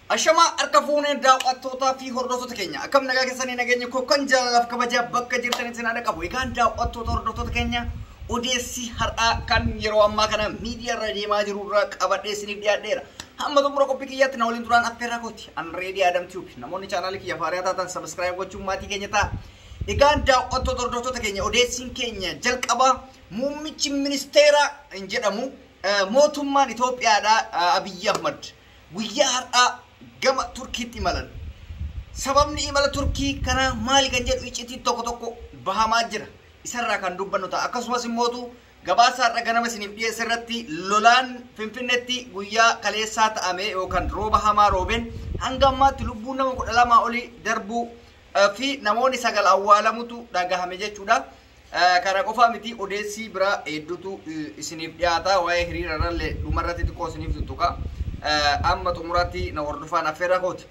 Ashamaa harka fuunee daawwattootaa fi hordoftoota keenya akkam nagaa keessanii nageenya koo kan jaalalaaf kabajaa bakka jirtanitti isin haadha qabu. Egaan daawwattoota hordoftoota keenya odeessi har'aa kan yeroo ammaa kana miidiyaa irra deemaa jiru irraa qabadhee isiniif dhiyaadheera. Hamma xumura qophii kiyyaatti na waliin turaan affeerraa kooti. An Reedii Adam Tube. Namoonni chaanaalii kiyya faariyaa taatan subscribe gochuun maatii keenya ta'a. Egaan daawwattoota hordoftoota keenya odeessiin keenya jalqaba muummichi ministeera hin jedhamu mootummaan Itoophiyaadha Abiyyi Ahmad guyyaa har'aa gama Turkiitti imalan. Sababni imala Turkii kana maali kan jedhu icciitiin tokko tokko bahamaa jira. Isarraa kan dubbannu ta'a. Akkasumas immootu gabaasa har'a ganama isiniif dhiyeesse irratti lolaan Finfinneetti guyyaa kaleessaa ta'ame yookaan rooba hamaa roobeen hanga ammaatti lubbuun nama 12 olii darbuu fi namoonni 9 awwaalamutu dhagahame jechuudha. Kana qofaa miti odeessii biraa hedduutu isiniif dhiyaata. Waa'ee hiriira irrallee dhumarratti xiqqoo isiniif tuttuqa. Amma xumuraatti na hordofaan affeerraa kooti.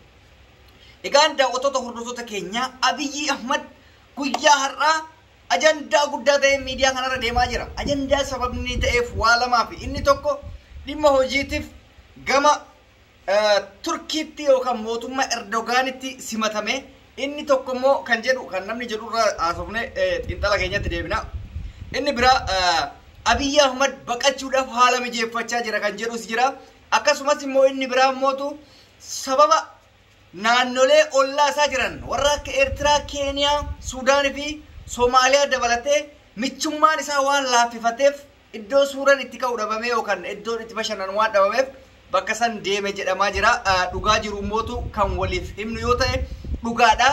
Egaan daawwattoota hordoftoota keenyaa Abiyyi Ahmad guyyaa har'aa ajandaa guddaa ta'e miidiyaa kanarra deemaa jira. Ajandaa sababni ta'eef waa lamaa fi inni tokko dhimma hojiitiif gama Turkiitti yookaan mootummaa Erdogaanitti simatame. Inni tokko immoo kan jedhu kan namni jedhu irraa haasofne xiinxala keenyatti deebina. Inni biraa Abiyyi Ahmad baqachuudhaaf haala mijeeffachaa jira kan jedhus jira. Akkasumas immoo inni biraa immootu sababa naannolee ollaa isaa jiran warra akka Eertiraa, Keeniyaa, Suudaanii fi Soomaaliyaa dabalatee michummaan isaa waan laaffifateef iddoo suuraan itti ka'u dhabamee yookaan iddoon itti bashannanu waan dhabameef bakka san deeme jedhamaa jira. Dhugaa jiru immootu kan waliif himnu yoo ta'e dhugaadha.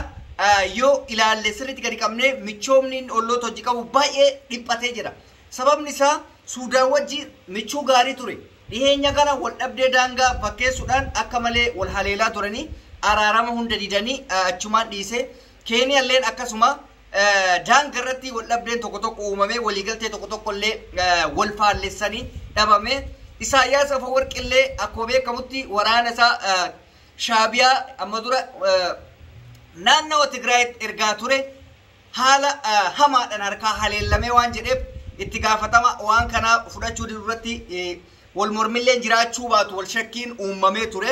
Yoo ilaalle sirriitti gadi qabnee michoomni olloota hojii qabu baay'ee dhiphatee jira. Sababni isaa Suudaan wajji michuu gaarii ture. Dhiheenya kana wal dhabdee daangaa fakkeessuudhaan akka malee wal haleelaa turanii araarama hunda didanii achumaan dhiise. Keeniyaalleen akkasuma daangaa irratti wal dhabdeen tokko tokko uumamee waliigaltee tokko tokko illee wal faallessanii dhabame. Isaayyaas Afawarqi illee akkuma beekamutti waraana isaa Shaabiyaa amma dura naannawa Tigraayitti ergaa ture haala hamaadhaan harkaa haleellamee waan jedheef itti gaafatama waan kanaa fudhachuu duratti wal mormilleen jiraachuu baatu wal shakkiin uumamee ture.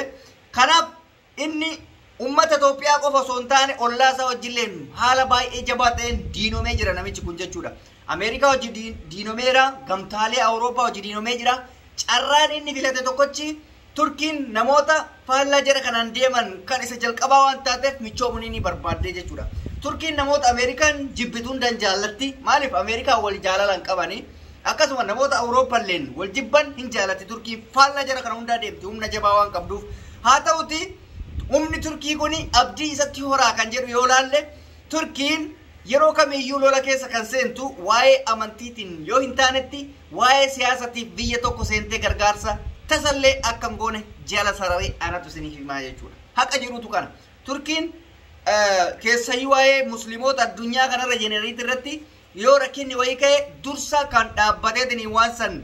Kanaaf inni uummata Itoophiyaa qofa osoo hin taane ollaa isaa wajjilleen haala baay'ee jabaa ta'een diinomee jira namichi kun jechuudha. Ameerikaa wajji diinomeera, gamtaalee Awurooppaa wajji diinomee jira. Carraan inni filate tokkochi Turkiin namoota faallaa jara kanaan deeman kan isa jalqabaa waan taateef michoomuun inni barbaaddee jechuudha. Turkiin namoota Ameerikaan jibbituun dan jaallatti. Maaliif Ameerikaan wal jaalala hin qabani. Akkasuma namoota Awurooppaalleen wal jibban hin jaallatti. Turkiin faallaa jara kana hundaa deemti humna jabaa waan qabduuf. Haa ta'uti humni Turkii kun abdii isatti horaa kan jedhu yoo laalle Turkiin yeroo kamiyyuu lola keessa kan seentu waa'ee amantiitiin yoo hin taanetti waa'ee siyaasatiif biyya tokko seentee gargaarsa tasallee akka hin goone jala sararee anatu isiniif himaa jechuudha. Haqa jirutu kana. Turkiin keessayyuu waa'ee musliimoota addunyaa kanarra jenerariitii irratti yoo rakkinni wayii ka'e dursa kan dhaabbateetiin waan san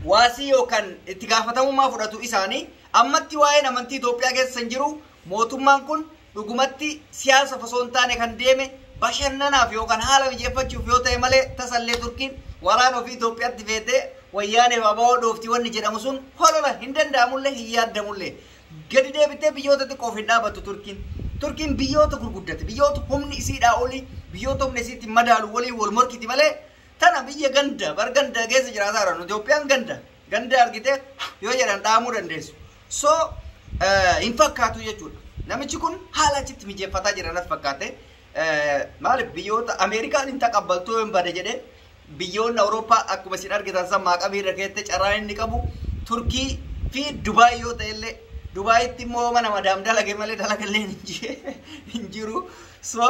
waasii yookaan itti gaafatamummaa fudhatu isaanii. Ammatti waa'een amantii Itoophiyaa keessa hin jiru. Mootummaan kun dhugumatti siyaasa osoo hin taane kan deeme bashannanaaf yookaan haala mijeeffachuuf yoo ta'e malee tasallee Turkiin waraana ofii Itoophiyaatti feetee wayyaaneef abawoo dhoofti wanni jedhamu sun holola hin danda'amullee hin yaaddamullee. Gadi deebitee biyyoota xiqqoof hin dhaabattu Turkiin. Turkiin biyyoota gurguddate, biyyoota humni isiidhaa olii, biyyoota humna isiitti madaalu waliin wal morkiti malee tana biyya ganda bar ganda keessa jiraataa jiran. Itoophiyaan ganda ganda argitee yoo jedhan dhaamuu dandeessu. So hin fakkaatu jechuudha. Namichi kun haala achitti mijeeffataa jira natti fakkaate. Maaliif biyyoota Ameerikaan hin taqabbaltuu hin bade jedhee biyyoonni Awurooppaa akkuma isin argitan san maaqamii irra keessatti carraan inni qabu Turkii fi Dubaay yoo ta'e illee Dubaayitti immoo mana madaam dalage malee dalagallee hin jiru. So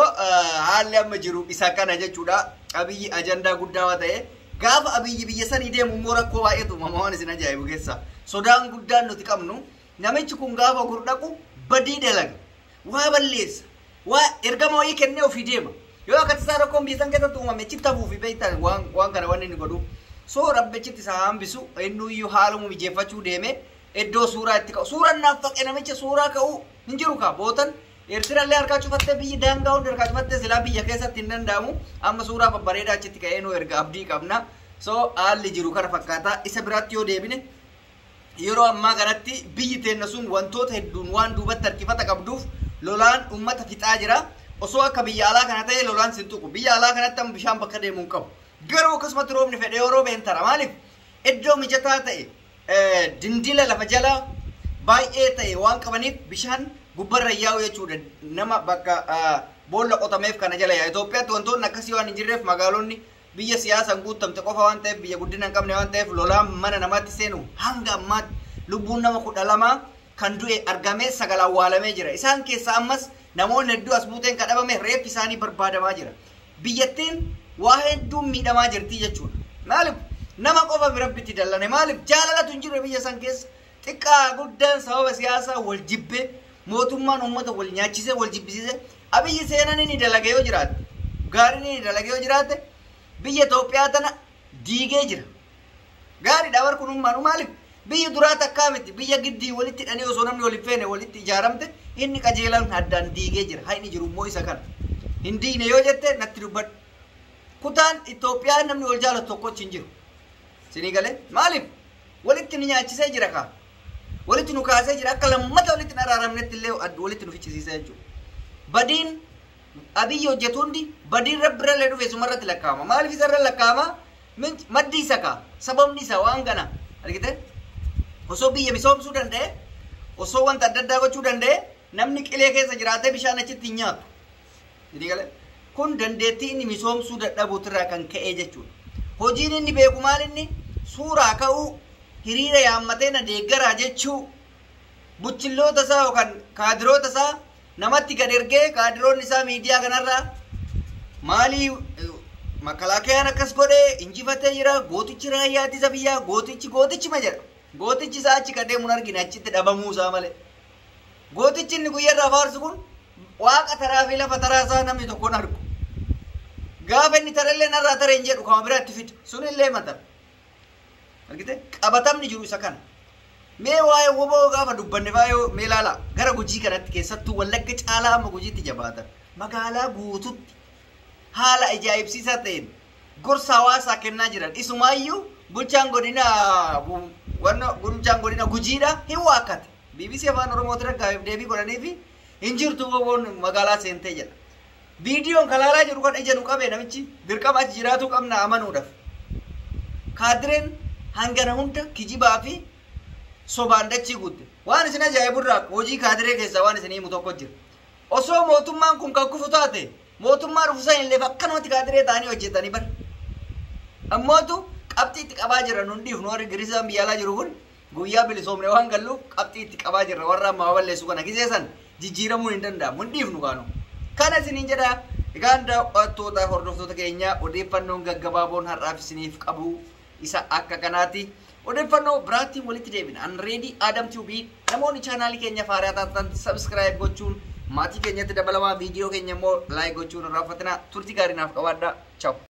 haalli amma jiru isa kana jechuudha. Abiyyi ajandaa guddaa waan ta'e gaafa Abiyyi biyya sanii deemu immoo rakkoo baay'eetu uumama waan isin ajaa'ibu keessa. Sodaan guddaan nuti qabnu namichi kun gaafa gurdhaqu badii dalaga. Waa balleessa. Waa ergama wayii kennee ofii deema. Yoo akka tasaa rakkoon biyya san keessatti uumame achitti hafuu fi beektan waan kana wanni inni godhu. So rabbi achitti isa hambisu innuyyuu haaluma mijeeffachuu deeme iddoo suuraa itti ka'u. Suuraan naaf faqe namicha suuraa ka'u hin jiru kaa bootan Eertiraallee harkaa cufattee biyyi daangaa hunda harkaa cufattee silaa biyya keessatti hin danda'amu. Amma suuraa babbareedaa achitti ka'ee nu erga abdii qabna. So haalli jiru kana fakkaata. Isa biraatti yoo deebine Yeroo ammaa kanatti biyyi teenna sun wantoota hedduun waan duubatti harkifata qabduuf lolaan uummata fixaa jira. Osoo akka biyya alaa kana ta'e lolaan sin tuqu. Biyya alaa kanatti amma bishaan bakka deemu hin qabu. Garuu akkasumatti roobni fedhe yoo roobe hin tara. Maaliif? Iddoo mijataa ta'e dindila lafa jala baay'ee ta'e waan qabaniif bishaan gubbarra yaa'u jechuudha. Nama bakka boolla qotameef kana jala yaa'a. Itoophiyaatti wantoonni akkasii waan hin jirreef magaalonni biyya siyaasaan guutamte qofa waan ta'eef, biyya guddina hin qabne waan ta'eef, lolaan mana namaatti seenu hanga ammaatti lubbuun nama 12 kan du'e argamee 9 awwaalamee jira. Isaan keessaa ammas namoonni hedduu as buuteen kan dhabame reeffi isaanii barbaadamaa jira. Biyyattiin waa hedduun miidhamaa jirti jechuudha. Maaliif nama qofa Rabbitti dallane? Maaliif jaalalatu hin jirre biyya san keessa? Xiqqaa guddaan sababa siyaasaa wal jibbee, mootummaan uummata wal nyaachisee wal jibbisiisee. Abiyyi seenan inni dalage yoo jiraate, gaariin inni dalage yoo jiraate, biyya Itoophiyaa tana diigee jira. Gaariidha bar kunummaanu. Maaliif biyyi duraa takkaa miti, biyya giddii walitti hidhanii osoo namni waliin feene walitti ijaaramte, inni qajeelaan addaan diigee jira. Hayni jiru immoo isa kana. Hin diigne yoo jette natti dubbadhu. Kutaan Itoophiyaa namni wal jaalatu tokkochi hin jiru. Sinii galee? Maaliif walitti ni nyaachisee jira kaa. Walitti nu kaasee jira, akka lammata walitti hin araaramnetti illee walitti nu ficcisiisee jechuudha. Badiin Abiyyi hojjetu hundi badiin Rabbi irra dhufe sumarratti lakkaa'ama. Maaliif isarra lakkaa'ama? Maddi isa kaa. Sababni isa waan kana. Argite? Osoo biyya misoomsuu danda'e, osoo wanta adda addaa gochuu danda'e, namni qilee keessa jiraatee bishaan achitti hin nyaatu. Sinii galee? Kun dandeettii inni misoomsuu dadhabuutirraa kan ka'e jechuudha. Hojiin inni beeku maal inni? Suuraa ka'uu, hiriira yaammatee na deeggaraa jechuu, buchilloota isaa yookaan kaadiroota isaa namatti gad ergee kaadiroonni isaa miidiyaa kanarraa maalii makalaakayaan akkas godhee injifatee jira, gootichi raayyaa ittisa biyyaa, gootichi gootichi ma jedha. Gootichi isaa achi kan deemuun argina achitti dhabamuu isaa malee. Gootichi inni guyyaarraa faarsu kun waaqa taraa fi lafa taraa isaa namni tokko hin argu. Gaafa inni tarallee narraa taree hin jedhu, kama biraatti fida. Sunillee mata. Argite? Qabatamni jiru isa kana. Mee waa'ee WBO gaafa dubbanne faayoo mee ilaala. Gara Gujii kanatti keessattuu Wallagga caalaa amma Gujiitti jabaatan. Magaalaa guututti haala ajaa'ibsiisaa ta'een gorsa hawaasaa kennaa jiran. Isumaayyuu bulchaan godina wanna bulchaan godina Gujiidha hin waakkate. BBC Afaan Oromootiin gaaffiif deebii godhanii fi hin jirtu WBOn magaalaa seentee jedha. Viidiyoon kalaalaa jiru kan ija nu qabe namichi dirqama achi jiraatu qabna amanuudhaaf. Kaadireen hangana hunda kijibaa fi sobaan dachii guutte. Waan isin ajaa'iburraa hojii kaadiree keessaa waan isin himu tokko jira. Osoo mootummaan kun kan kufu taate, mootummaa dhufu san illee akkanumatti kaadiree ta'anii hojjetanii bar. Ammootu qabxii itti qabaa jira nun dhiifnu, warri Girisaan biyya alaa jiru kun guyyaa bilisoomne waan galluuf qabxii itti qabaa jirra, warra ammaa balleessu kana gisee san jijjiiramuun hin danda'amu, hin dhiifnu kaanu. Kana isiniin jedha. Egaan daawwattoota hordoftoota keenya, odeeffannoon gaggabaaboon har'aaf isiniif qabu isa akka kanaati. Odeeffannoo biraatiin walitti deebina. An Reedii Adam Tube. Namoonni chaanaalii keenya faaraa taatan subscribe gochuun maatii keenyatti dabalamaa, viidiyoo keenya immoo like gochuun irraanfatina. Turtii gaarii naaf qabaadhaa. Ciao.